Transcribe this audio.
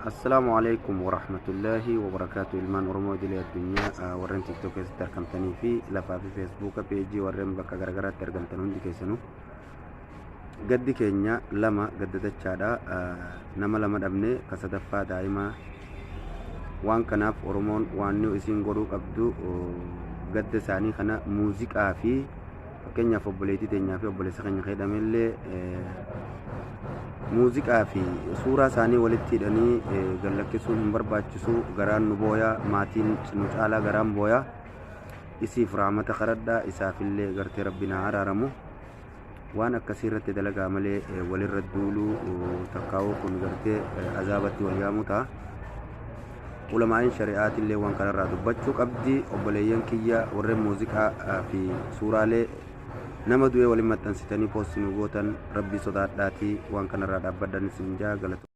Assalaamu alaikum warahmatullaahi wabarakaatu. Ilmaan Oromoo idilee addunyaa, warreen TikTok keessatti argamtanii fi lafaa fi Facebooka peejii, warreen bakka garagaraatti argamtan hundi keessanuu, gaddi keenya lama gadda dachaadha. Nama lama dhabne, ka sadaffaa daa'imaa. Waan kanaaf Oromoon waan nu isiin godhuu qabdu, gadda isaanii kana muuziqaa fi fakkeenyaaf obboleettii teenyaa fi obboleessa keenya jedhamellee muuziqaa fi suuraa isaanii walitti hidhanii gallakkisuun hin barbaachisu. Garaan nu booyaa, maatiin nu caalaa garaan booyaa. Isiif rahmata kadhadhaa, isaafillee gartee Rabbi naa araaramu. Waan akkasii irratti dalagaa malee walirra duuluu takkaa'uu kun gartee azaabatti wal yaamuu ta'a. Ulamaa'in shari'aatillee waan kanarraa dubbachuu qabdi. Obboleeyyan kiyya, warreen muuziqaa fi suuraalee nama du'ee waliin maxxansitanii poostii nu gootan, Rabbii sodaadhaatii waan kanarraa dhaabbadhan isin jaa. Galata.